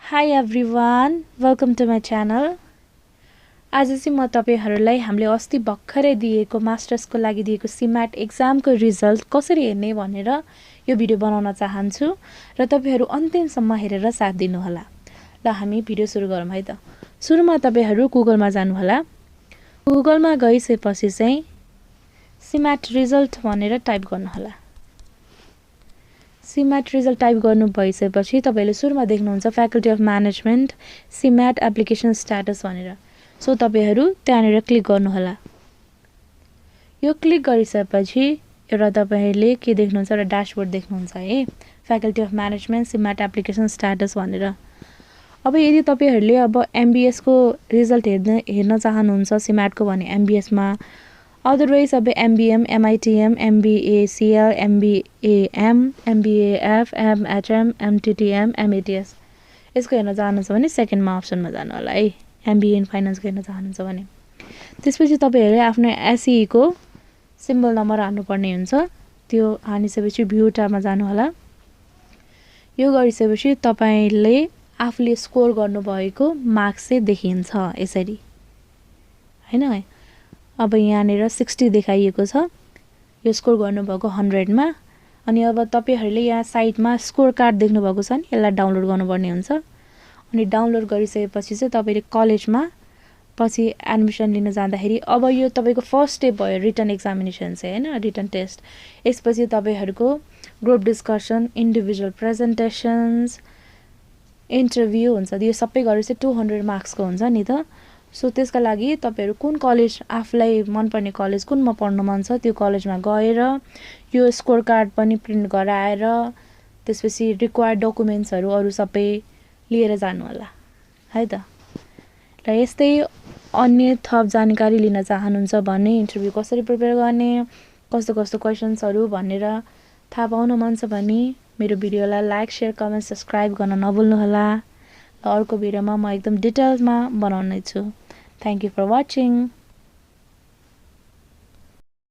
Hi everyone, welcome to my channel. आज चाहिँ म तपाईहरुलाई हामीले अस्ति भर्खरै दिएको मास्टर्सको लागि दिएको सिम्याट एक्जामको रिजल्ट कसरी हेर्ने भनेर यो भिडियो बनाउन चाहन्छु र तपाईहरु अन्तिमसम्म हेरेर साथ दिनु होला। ल हामी भिडियो सुरु गरौँ है त। सुरुमा तपाईहरु गुगलमा जानु होला। गुगलमा गइसकेपछि चाहिँ सिम्याट रिजल्ट भनेर टाइप गर्नु होला। सिम्याट रिजल्ट टाइप गर्नु भइसकेपछि तपाईले सुरुमा देख्नुहुन्छ faculty of management CMAT application status भनेर। सो तपाईहरु त्यहाँनेर क्लिक गर्नु होला। यो क्लिक गरिसकेपछि एउटा तपाईहरुले के देख्नुहुन्छ एउटा ड्याशबोर्ड देख्नुहुन्छ है faculty of management CMAT application status भनेर। अब यदि तपाईहरुले अब एमबीएस को रिजल्ट हेर्न चाहनुहुन्छ सिम्याट को भने एमबीएस मा अदरवाइज अब एमबीएम एमआईटीएम एमबीएसीएल एमबीएम एमबीएफ एमएचएम एमटीटीएम एमएटीएस यसको हेर्न चाहनुहुन्छ भने सेकेन्डमा अप्सनमा जानु होला है। एमबीए इन फाइनान्स गर्न चाहनुहुन्छ भने त्यसपछि तपाईहरुले आफ्नो एसई को सिम्बल नम्बर हाल्नुपर्ने हुन्छ। त्यो हानिसकेपछि भ्यू ट्याबमा जानु होला। यो गरिसकेपछि तपाईले आफूले स्कोर गर्नुभएको मार्क्स चाहिँ देखिन्छ यसरी हैन। अब यहाँनेर 60 देखाइएको छ। यो स्कोर गर्नुभएको 100 मा। अनि अब तपाईहरुले यहाँ साइडमा स्कोर कार्ड देख्नुभएको छ नि यसलाई डाउनलोड गर्नुपर्ने हुन्छ। अनि डाउनलोड गरिसकेपछि चाहिँ तपाईले कलेजमा पछि एडमिसन लिन जाँदाखेरि अब यो तपाईको फर्स्ट स्टेप भयो रिटन एक्जामिनेसन चाहिँ हैन रिटन टेस्ट। यसपछि तपाईहरुको ग्रुप डिस्कसन इन्डिभिजुअल प्रेजेन्टेशन्स इन्टरभ्यु हुन्छ। यो सबै गरेर चाहिँ 200 मार्क्स को हुन्छ नि त। सो त्यसका लागि तपाईहरु कुन कलेज आफुलाई मन पर्ने कलेज कुनमा पढ्न मन छ त्यो कलेजमा गएर यो स्कोर कार्ड पनि प्रिन्ट गराएर त्यसपछि रिक्वायर्ड डकुमेन्ट्सहरु अरु सबै लिएर जानु होला है त। र यस्तै अन्य थप जानकारी लिन चाहनुहुन्छ भने इन्टरभ्यु कसरी प्रिपेयर गर्ने कस्तो कस्तो क्वेशन्सहरु भनेर थाहा पाउन मन छ भने मेरो भिडियोलाई लाइक शेयर कमेन्ट सब्स्क्राइब गर्न नभुल्नु होला। अर्को भिडियोमा म एकदम डिटेल्समा बनाउने छु। Thank you for watching.